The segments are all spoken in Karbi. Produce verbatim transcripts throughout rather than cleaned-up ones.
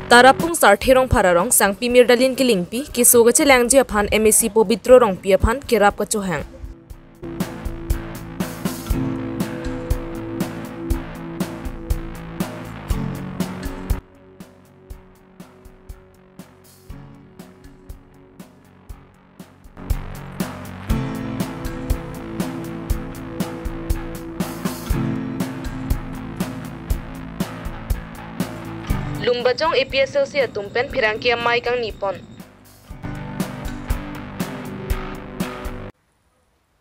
Tarapung Sarthe Rongphar arong Sangpi Mirdalin Killingpi keso kachelangji aphan M A C Pobitro Rongpi aphan kerap kachohang. Lumbajong A P H L C atum pen pherangke amei kangni pon.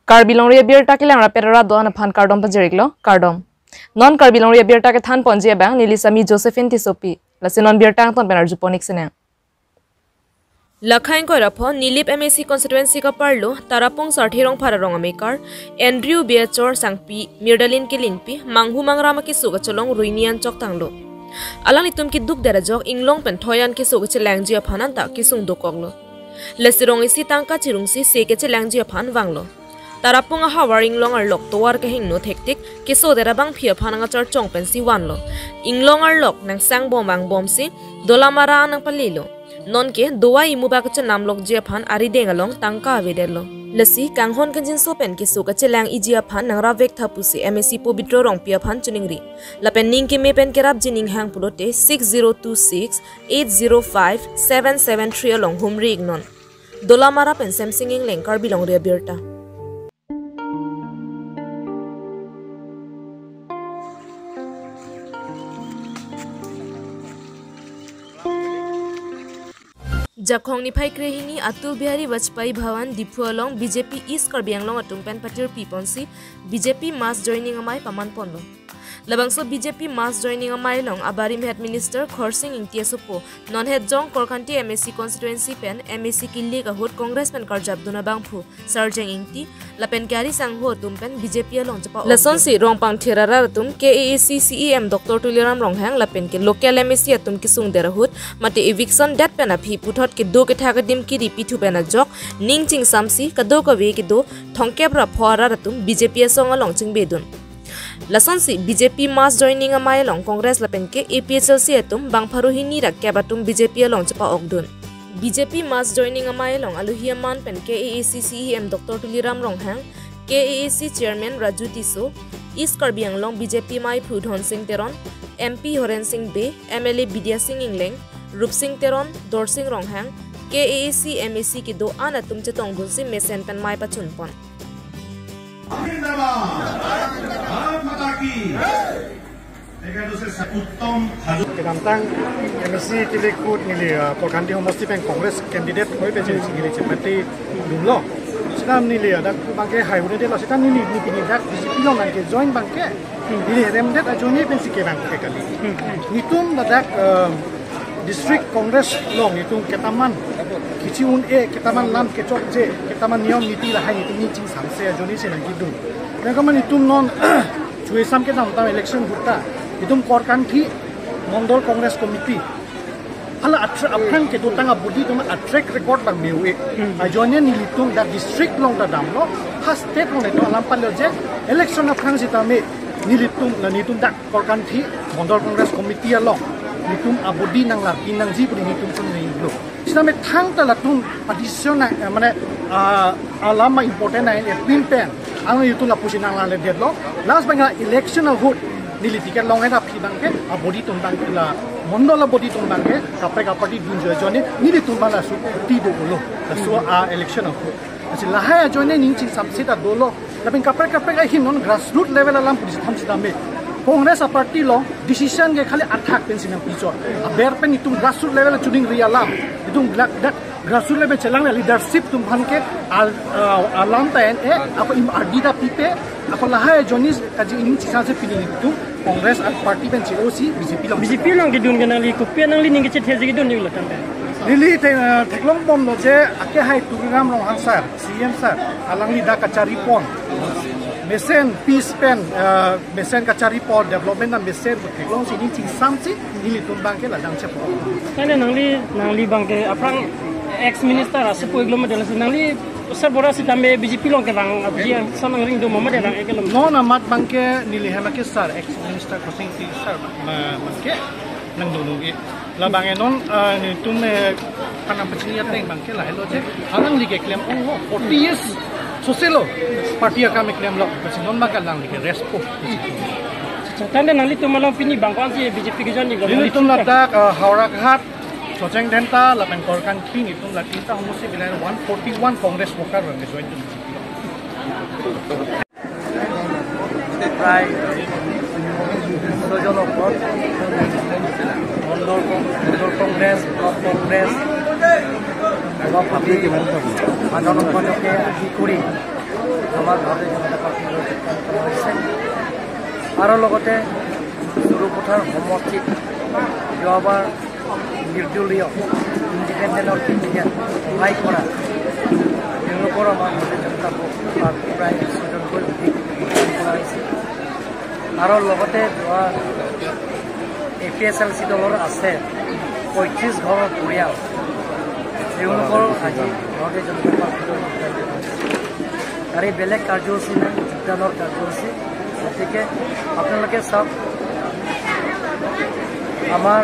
Karbi Longri Abirta kelang rapet ra do-an aphan kardom pajir-iklo, kardom. Non Karbi Longri Abirta kethan ponji abang neli Sami Josephine Tissopi. Lasi non birta angton pen arju pon-ik sinang. Lakhang koi ra pho Nilip M A C constituency kaparlo Tarapung Sarthe Rongphar arong amekar Andrew Biachor Sangpi Mirdalin Killingpi manghu mangram akeso kacholong ruini an choktanglo. Alanglitum keduk der ajok inglong pen thoi an keso kachelangji aphan anta kesung dokoklo. Lasi rong isi tangka chirungsi se kachelangji aphan vanglo. Tarapung ahavar inglong arlok tovar kehingno thektik keso der abangpi aphan nangkacharchong pensi vanlo. Inglong arlok nangsang bom vangbomsi Dolamara nangpalilo. Nonke dovai imu ba kachenam lokji aphan arideng along tangka avedetlo. Lasi kanghon kangjinso pen keso kachelang-iji aphan nangrap vek tha pusi M A C Pobitro Rongpi aphan choningri. Lapen ning keme pen kerapji ning hang pulote six zero two six eight zero five seven seven three along humri-iknon. Dolamara pen Semsing Engleng, Karbi Longri Abirta. Jakhong niphai krehini Atal Bihari Vajpayee Bhawan Diphu along B J P East Karbi Anglong atum pen patirpi ponsi B J P mass joining amei paman ponlo. Labangso B J P mass joining amei along abarim Head Minister Khorsing Ingti asopo, non het jong Korkanthi M A C constituency pen M A C kilik ahut Congress pen karjap dun abangphu Sarjeng Ingti, lapen Kari Sangho atum pen B J P along chepa-ok. Lasonsi Rongpangthir arat atum K A A C C E M Doctor Tuliram Ronghang lapen ke local M A C atum kesung der ahut mate eviction det pen aphi puthot kedo kethak adim kiri pithu pen ajok ning chingsamsi kadokave kedo thomkep ra pho arat atum B J P asong along chingbedun. Lasonsi B J P mass joining amei along Congress lapen ke A P H L C atum bang pharo hini ra kep atum B J P along chepa-okdun. B J P mass joining amei along alohi aman pen K A A C C E M Doctor Tuliram Ronghang, K A A C Chairman Raju Tisso, East Karbi Anglong B J P meiphu Dhonsing Teron, M P Horen Sing Bey, M L A Bidya Sing Engleng, Rupsing Teron, Dorsing Ronghang, K A A C M A C kedo-an atum chetongdunsi mesen pen mei pachun pon. Zindabad! Bharat Mata Ki! Kedamtang M A C kilik ahut neli, uh, Korkanthi homosti pen Congress candidate hoi pen neli chepate dunlo. Sita neli, uh, dak bangke hai hune detlo, sita neli, neli pini dak B J P along nangkejoin bangke neli remdet ajoine pensi kevang ke kali. Netum ladak, um, District Congress along netum ketaman kechi un-e, ketaman lam kechokche, ketaman niyom niti lahai netum ning chingsamse ajoinesi nangkedun. Nangkaman netum non chuesam kedamtang election ahut ta netum Korkanthi Mondol Congress Committee hala atra aphrang kedotang abodi atum atrack record bang me-e. Ajoine nelitum dak district along ta damlo, ha state along netum alam palo je election aphrang sitame nelitum la netum dak Korkanthi Mondol Congress Committee along netum abodi nanglarpi nangji pu netum choningri lo. Sitame thangta latum addition na, eh, mane, ah, alam ma important na appeal pen ang netum lapusi nanglarledetlo. Last bang election ahut neli ticket long-et aphi bangke abodi atum bangke la Mondol abodi atum bangke kaprek aparty dun ajoine nelitum bang laso ti dolo. Laso a election ahut. Lasi lahai ajoine ning chingsamse ta dolo. Lapen kaprek kaprek ahin non grassroot level alam pusi tham sitame Congress aparty along decision ke khali athak pensi nangpichot. Aber pen netum grassroot level choningri alam, netum dak, dak grassroot level chelang leadership atum aphan ke al, uh, alam ta en-e, ako im ardi ta pipe, ako lahai ajoine kaji ning chingsamse pini netum Congress aparty pen che-osi B J P along. B J P along kedun ke nangli kopi nangli ning kechethe si kedun ning lo tangte. Neli te, uh, theklong bomlo je akehai Tuliram Ronghang sir, C E M sir, alangli dak kachari pon. Mesen peace pen, uh, mesen kachari pon, development na mesen theklongsi ning chingsamsi nelitum bangke ladak chepa-ok. Tangte nangli, nangli bangke aphrang ex minister asepo-iklo ma, lasi nangli sir bor-a sitame B J P along kevang aphi angsam angring do ma, ma vang-iklo ma? Non amat bangke neli hem ke sir, ex minister Khorsing Ingti sir ma, ma, bangke nangdodun-e. Labang ke non, eh, netum, eh, kanam pachini ateng abang ke lahelo je, alangli keklem ong ho, forty years soselo party akam klemlo, pasi non abang ke alangli ke rest po. Tangte nanglitum along pini bang ko-ansi B J P ke join iklo? Netum ladak, eh, Howraghat, Socheng Dhenta, lapen Korkanthi, netum la tinta homosti bilai one forty-one Congress worker abang ke join iklo. প্ৰায় ছজন ওপৰত মণ্ডল কং-, মণ্ডল কংগ্ৰেছ, ব্লক কংগ্ৰেছ, সভাপতি, সাধাৰণ সম্পাদকে আদি কৰি আমাৰ ভাৰতীয় জনতা পাৰ্টিলৈ যোগদান কৰা হৈছে। আৰু লগতে সৰুপথাৰ সমষ্টিত যোৱাবাৰ নিৰ্দলীয় ইণ্ডিপেণ্ডেণ্টৰ কেণ্ডিডেট সহায় কৰা তেওঁলোকৰ আমাৰ ভাৰতীয় জনতা পাৰ্টি প্ৰায় বিশ জনকৈ অধিক নিৰ্বাচন কৰা হৈছে। আৰু লগতে যোৱা এ পি এইচ এল চি দলৰ আছে পঁয়ত্ৰিশ ঘৰৰ পৰিয়াল, তেওঁলোকৰ আজি ভাৰতীয় জনতা পাৰ্টিলৈ যোগদান কৰা হৈছে। তাৰে বেলেগ কাৰ্যসূচী নাই, যোগদানৰ কাৰ্যসূচী। গতিকে আপোনালোকে চাওক, আমাৰ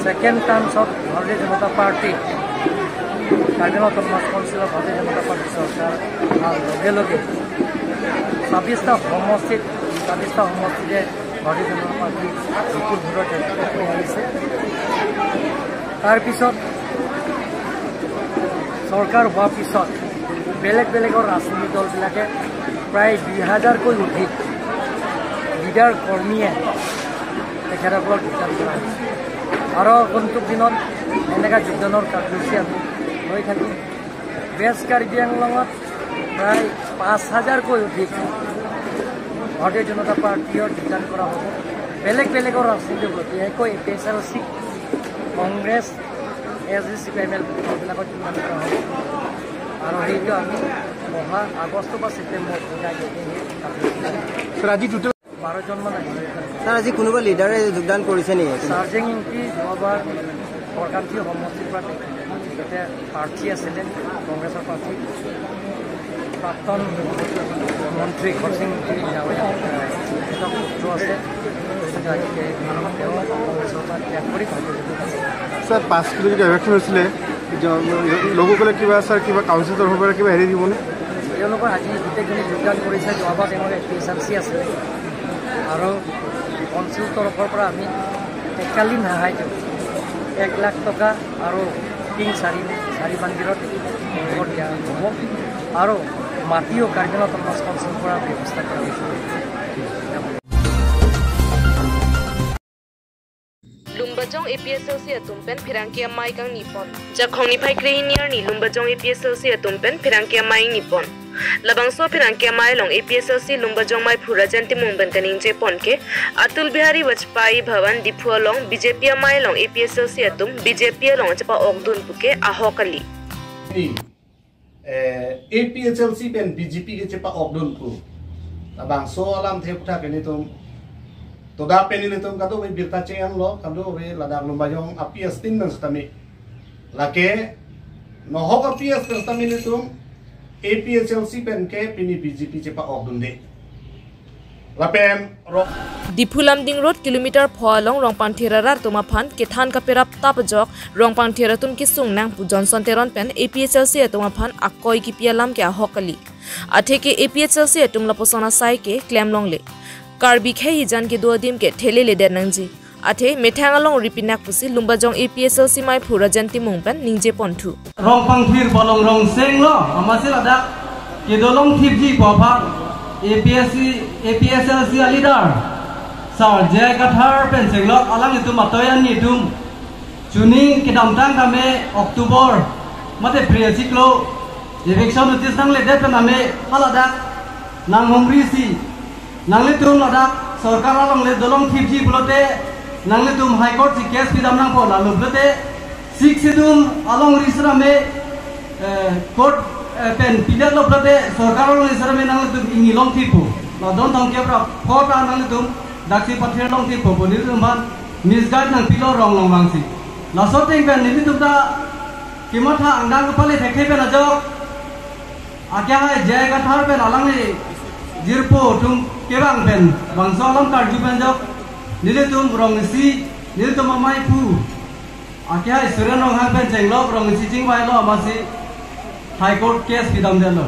ছেকেণ্ড টাৰ্মছত ভাৰতীয় জনতা পাৰ্টি কাৰ্বি আংলং অট'নমাছ কাউন্সিলৰ ভাৰতীয় জনতা পাৰ্টি চৰকাৰ অহাৰ লগে লগে ছাব্বিছটা সমষ্টিত, ছাব্বিছটা সমষ্টিতে ভাৰতীয় জনতা পাৰ্টি বিপুল ভোটৰ জয়যুক্ত হৈ আহিছে। তাৰপিছত চৰকাৰ হোৱাৰ পিছত বেলেগ বেলেগৰ ৰাজনৈতিক দলবিলাকে প্ৰায় দুই হাজাৰকৈ অধিক লিডাৰ কৰ্মীয়ে তেখেতসকলক যোগদান কৰা হৈছে। আৰু আগন্তুক দিনত এনেকুৱা যোগদানৰ কাৰ্যসূচী আমি লৈ থাকিম। ৱেষ্ট কাৰ্বি আংলঙত প্ৰায় পাঁচ হাজাৰকৈ অধিক ভাৰতীয় জনতা পাৰ্টিয়ে যোগদান কৰা হ'ব। বেলেগ বেলেগৰ ৰাজনৈতিক দল, বিশেষকৈ A P H L C, Congress, A G C P, M L P দলবিলাকত যোগদান কৰা হ'ব। আৰু সেইটো আমি অহা আগষ্ট বা ছেপ্টেম্বৰ পূজালৈকে সেই কাৰ্যসূচী ছাৰ, আজি টোটেল বাৰজনমান আহিব। ছাৰ, আজি কোনোবা লিডাৰে যোগদান কৰিছে নেকি? চাৰ্জেং ইংতি যোৱাবাৰ বৰকান্থি সমষ্টিৰ পৰা তেখেতে প্ৰাৰ্থী আছিলে, কংগ্ৰেছৰ প্ৰাৰ্থী। প্ৰাক্তন মন্ত্ৰী খৰচেং ইংতি ডাঙৰীয়া, তেখেতৰ পুত্ৰ আছে, গতিকে তেওঁ কংগ্ৰেছৰ পৰা ত্যাগ কৰি ভাৰতীয় জনতা পাৰ্টি। ছাৰ, পাঁচ কিলো যদি ইলেকশ্যন হৈছিলে, জ-, লোকসকলে কিবা, ছাৰ, কিবা কাউন্সিলৰ তৰফৰ পৰা কিবা হেৰি দিবনে? তেওঁলোকৰ আজি গোটেইখিনি যোগদান কৰিছে, যোৱাবাৰ তেওঁলোকৰ এ পি এইচ এল চি আছিলে। আৰু কাউন্সিল তৰফৰ পৰা আমি তৎকালীন সাহায্য এক লাখ টকা আৰু টিং চাৰি, চাৰি বান্দিলত তেওঁলোকক দিয়া হ'ব। আৰু মাটিও কাৰ্বি আংলং অট'নমাছ কাউন্সিলৰ পৰা ব্যৱস্থা কৰা হৈছে। Lumbajong A P H L C atum pen pherangke amei kangni pon. Jakhong niphai kre-hini arni Lumbajong A P H L C atum pen pherangke amei ingni pon. Labangso pherangke amei along A P H L C Lumbajong meiphu Rajen Timung pen kaningje pon ke Atal Bihari Vajpayee Bhawan Diphu along B J P amei along A P H L C atum B J P along chepa-okdun pu ke ahok kali. Eh, A P H L C pen B J P ke chepa-okdun pu. Labangso alamthe aputhak ke nelitum, toda pen nelitum kadokave birta chenglo, kadokave ladak Lumbajong a P S tin nang setame. Lake nohok a P S pen setame nelitum A P H L C pen ke pini B J P chepa-okdunde. Lapen ro- Diphu Lumding Road kilometer pho along Rongpangthir arat atum aphan kethan kaperap tap ajok Rongpangthir atum kesung nang pu Johnson Teron pen A P H L C atum aphan akoi kipi alam ke ahok kali. Athe ke A P H L C atum lapuson asai ke klem longle. Karbi khei hijan kedo adim ke thele ledet nangji. Athe methang alongri pinak pusi Lumbajong A P H L C meiphu Rajen Timung pen ningje ponthu. Rongpangthir bolong Rongseng lo, amatsi ladak kedo longthipji pu aphan A P S C, A P H L C a leader Sir J I Kathar pen chenglok alanglitum atoi an nelitum chini kedamtang tame October mate April chiklo eviction notice nangledet pen tame haladak nanghumrisi nanglitum ladak sorkar alongle dolongthipji pulote, nanglitum High Court si case pidam nangpo, lalu pulote Sixth Schedule alongri setame, eh, court, eh, pen pidetlo pulote sorkar alongri setame nanglitum ingni longthippo. Lason thomkep ra pho ta nanglitum daksi pathir longthippo pu nelitum aphan misguide nangpilo rong long vangsi. Laso ateng pen nelitum ta kematha angdeng kepale thekthe pen ajok akehai J I Kathar pen alangli jirpo atum kevang pen bangso alam karju pen ajok nelitum rong isi Ilitum amei aphu akehai Suren Ronghang pen chenglok rong isi chingvailo amatsi High Court case pidamdetlo.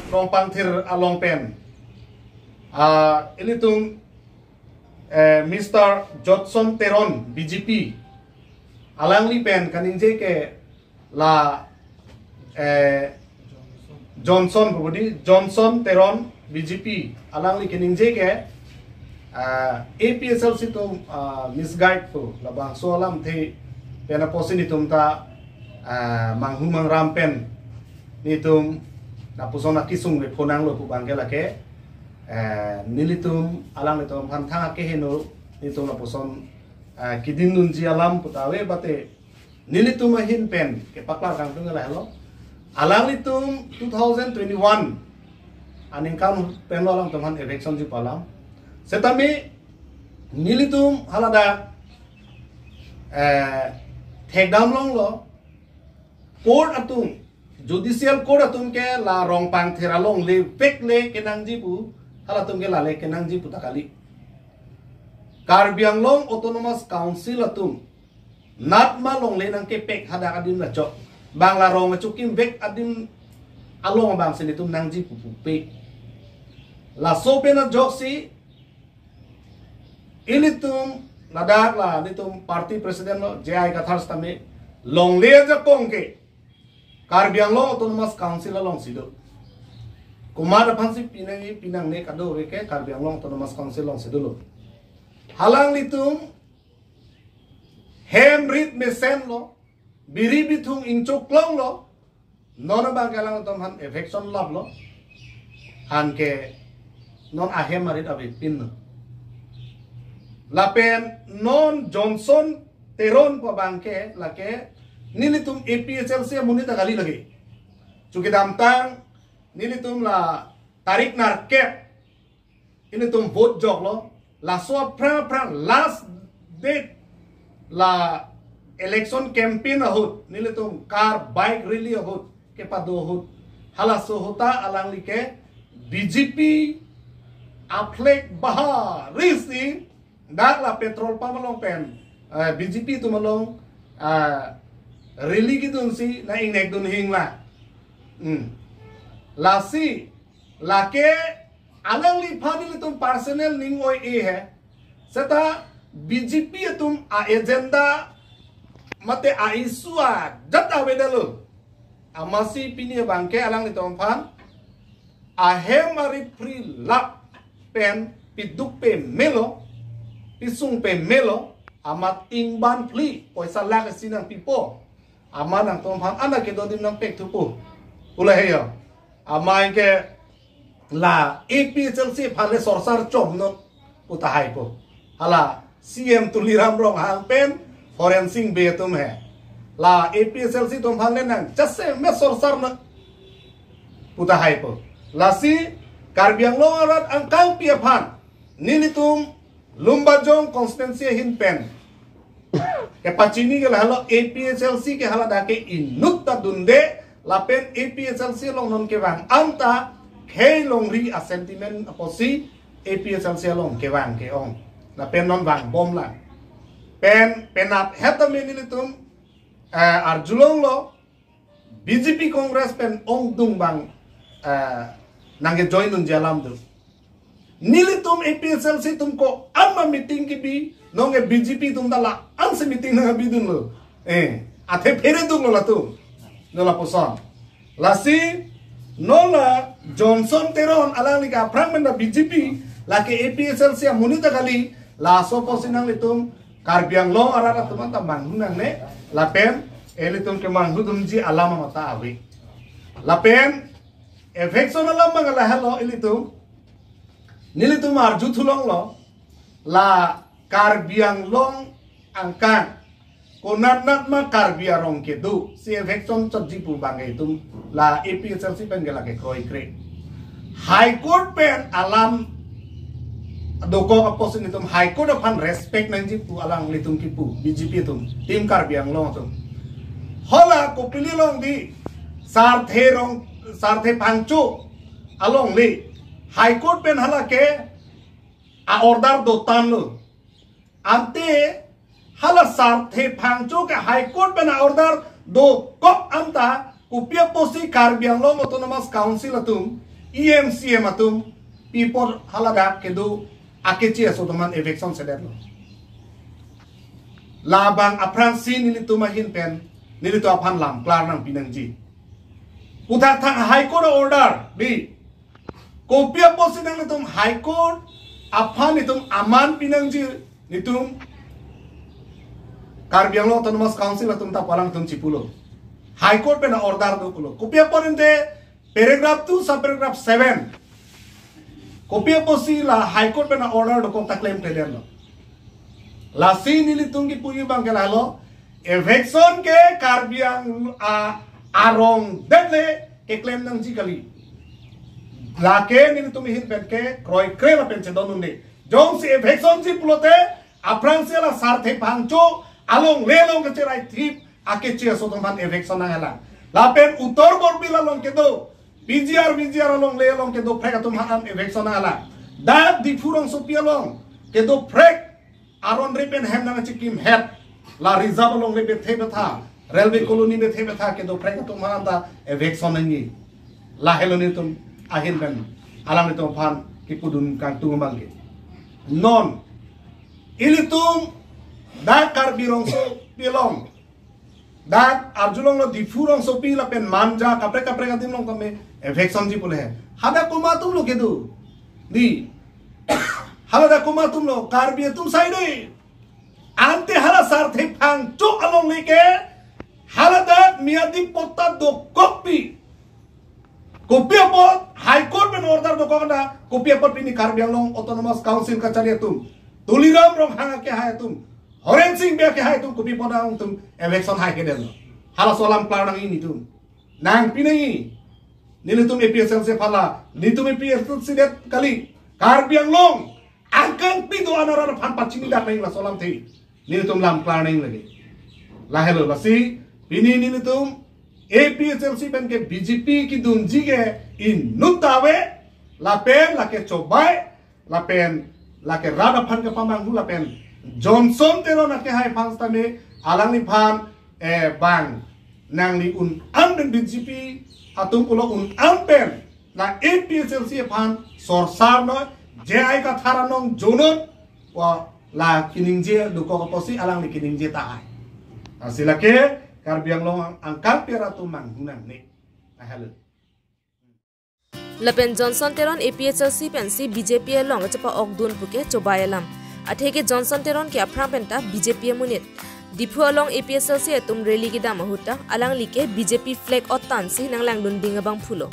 Rongpangthir along pen, ah, ilitum, eh, Mister Johnson Teron, B J P, alangli pen kaningje ke la, eh, Johnson pu budi, Johnson Teron, B J P, alangli kaningje ke, ah, A P H L C atum, ah, misguide pu labangso alamthe pen apotsi netum ta, ah, manghu mangram pen netum lapuson akesung le phonanglo pu abangke lake, eh, nelitum alanglitum aphan thang akeheno netum lapuson, ah, kedindunji alam pu ta ave, bate nelitum ahin pen kepaklar kangtung lahelo. Alanglitum two thousand twenty-one aningkan penlo alangtum aphan eviction ji pu alam. Setame nelitum haladak, eh, thekdam longlo, court atum, judicial court atum ke la Rongpangthir alongle vek le kenangji pu, halatum ke lale kenangji pu ta kali. Karbi Anglong Autonomous Council atum natma longle nangkepek hadak adim lachok. Bang la rong achokim vek adim along abangsi netum nangji pu pupe. Laso pen ajoksi ilitum ladak la nelitum party president lo J I Kathar setame longle ajakong ke Karbi Anglong Autonomous Council alongsi do. Komat aphansi pinangji pinangne kado ave ke Karbi Anglong Autonomous Council alongsi dolo. Halanglitum hem rit mesenlo, biri bithung ingchok klonglo, non abangke alangtum aphan eviction laplo, anke non ahem arit avepinlo. Lapen non Johnson Teron pu abangke lake nelitum A P H L C amonit ta kali lake. Chukidamtang nelitum la tarik nerkep ilitum vote joklo, laso aphrang aphrang last date la election campaign ahut nelitum car bike rally ahut kepado ahut, halaso ahut ta alangli ke B J P a-flag bahari si dak la petrol pump along pen, eh, B J P atum along, eh, rally kedunsi nang ingnek dun hingla. Hmm. Lasi lake alangliphan ilitum personal ning oi-e he. Seta B J P atum a-agenda mate a-issue ajat avedetlo. Amatsi pini abangke alanglitum aphan ahem arit free lap pen piduk pamelo, pisung pamelo, amat ingban phli poisa lakh isi nangpipo. Amat nangtum aphan ana kedo adim nangpek thupo. Ula he yo. Amei ke la A P H L C aphan le sorsar chomnon pu tahai po. Hala C M Tuliram Ronghang pen Horensing Bey atum he. La A P H L C atum aphan le nang jasemet sorsarnon pu tahai po. Lasi Karbi Anglong arat angkangpi aphan nelitum Lumbajong constituency ahin pen kepachini ke lahelo A P H L C ke haladak ke inut ta dunde lapen A P H L C along non kevang anta khei longri a-sentiment apotsi A P H L C along kevang ke-ong. Lapen non vangbomlang. Pen penap het ta nelitum, eh, arjulonglo, B J P Congress pen ongdung abang, eh, nangkejoin unji alam do. Nelitum A P H L C atum ko-an ma meeting kebi, nonke B J P atum ta la-ansi meeting nangkebidunlo. Eh, athe phere dunglo latum. Non lapuson. Lasi non la Johnson Teron alangli ke aphrang pen ta B J P, lake A P H L C amonit ta kali, laso apotsi nanglitum Karbi Anglong arat atum anta manghu nangne, lapen ilitum kemanghu dunji alam amat ta ave. Lapen eviction alam abang lahelo ilitum, nelitum arju thulonglo, la Karbi Anglong angkang konatnat ma Karbi arong kedo si eviction chotji pu abang itum la A P H L C pen ke lake kroikre. High Court pen alam dokok apotsi nelitum High Court aphan respect nangji pu alanglitum kipu, B J P atum, Team Karbi Anglong atum. Hala kopili along di Sarthe Rong, Sarthe Phangcho alongle High Court pen hala ke a-order dotanlo. Ante Hala Sarthe Phangcho ke High Court pen a-order dokok anta, kopi apotsi Karbi Anglong Autonomous Council atum, E M C M atum, pi apot haladak kedo akeche aso atum aphan eviction sedetlo. Labang aphrangsi nelitum ahin pen, nelitum aphan lam klar nangpinangji. Puthak thang High Court order, di. Kopi apotsi nanglitum High Court aphan itum aman pinangji, netum Karbi Anglong Autonomous Council atum ta pu alangtum chipulo. High Court pen order do pulo. Kopi apot ente paragraph two, subparagraph seven. Kopi apotsi la High Court pen order dokok ta klemkledetlo. Lasi nelitum kipuji abang ke lahelo, eviction ke Karbi Ang-, a, arong det le keklem nangji kali. Lake nelitum ahin pen ke kroikre lapen chedondunde. Jongsi eviction ji pulote, aphrangsi la Sarthe Phangcho alongle along kacherai thip akeche aso atum aphan eviction nanglang. Lapen Uttar Borbil along kedo, P G R, V G R alongle along kedo phrek atum aphan eviction nanglang. Dak Diphu rongsopi along kedo phrek aron re pen hem nangchikimhet, la reserve alongle bethe betha, railway colony bethe betha kedo phrek atum aphan ta eviction nangji. Lahelo nelitum ahin pen alanglitum aphan kipudun kangtung abang ke. Non, ilitum dak Karbi rongsopi along, dak arjulonglo Diphu rongsopi lapen Manja kaprek kaprek adim along tame eviction ji pule he. Hadak komat atumlo kedo, di. Haladak komat atumlo, Karbi atum sai dei. Ante hala Sarthe Phangcho alongle ke haladak miyadi patta dokokpi. Kopi apot High Court pen order dokok anta, kopi apot pini Karbi Anglong Autonomous Council kachari atum, Tuliram Ronghang akehai atum, Horen Sing Bey akehai atum, kopi apot nangtum eviction haikledetlo. Halaso alam klar nangji netum. Nangpinangji. Nelitum A P H L C aphan la, nelitum A P H L C det kali. Karbi Anglong angkangpi do-an arat aphan pachinidak nangji laso alamthe. Nelitum lam klar nangji lake. Lahelo, lasi pini nelitum A P H L C pen ke B J P kedunji ke inut ta ave, lapen lake chobai, lapen lake rat aphan kepamanghu lapen Johnson Teron akehai aphan sitame alangliphan, eh, bang nangli un-an pen B J P atum pulo un-an pen la A P H L C aphan sorsar noi, J I Kathar anong jonon, wa la keningje dokok apotsi alangli keningje tahai. Lasi lake Karbi Anglong ang-, angkangpi arat atum manghu nangne. Ahalo. Lapen Johnson Teron A P H L C pensi B J P along kachepa-okdun puke chobai alam. Atheke Johnson Teron ke aphrang penta B J P amonit. Diphu along A P H L C atum rally kedam ahut ta alangli ke B J P flag ottansi nanglangdunding abang pulo.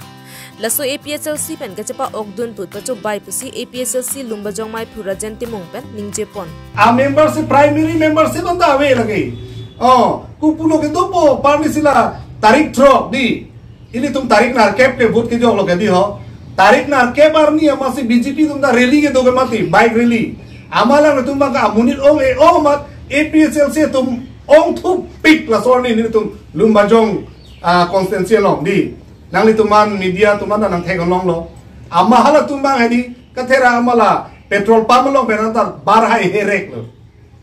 Laso A P H L C pen kachepa-okdun pu pachobai pusi A P H L C Lumbajong meiphu Rajen Timung pen ningjepon. A membership, primary membership anta ave lake. Oh, kopulo kedo po, parni sila tarik throk di. Ilitum tarik nerkep ke vote kejoklo ke di ho. Tarik nerkep arni amatsi B J P atum ta rally kedo ke mati, bike rally. Amat alangtum abang ke amonit ong-e-ong amat A P H L C atum ongthupik laso arni nelitum Lumbajong, ah, constituency along di. Nanglitum an media atum an nangtheklonglo. Amat halatum abang hedi kathera amat la petrol pump along pen anta bar hai hereklo.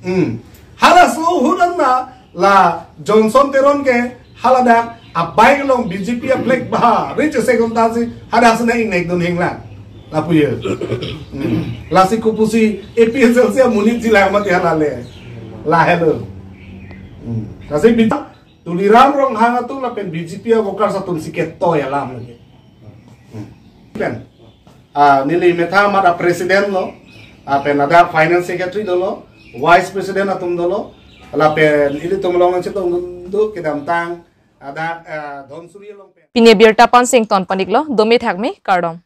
Hmm. Halaso ahut anta la Johnson Teron ke haladak a-bike along B J P a-flag ba reach second ta si hadak sina ingnek dun hinglang. Lapu ye. Hmm. Lasi kopusi A P H L C amonit jilang mati hala le. Lahelo. Hmm. Lasi B J P Tuliram Ronghang atum lapen B J P a-workers atum si ketoi alam lake. Hmm. Pen, ah, neli metha amat a-president lo, ah, pen ada finance secretary dolo, vice president atum dolo, lapen ilitum along chetong do kedamtang ada, ah, Dhonsuri along pen. Pini abirta pen si ingtonpon-iklo, dome thakme, kardom.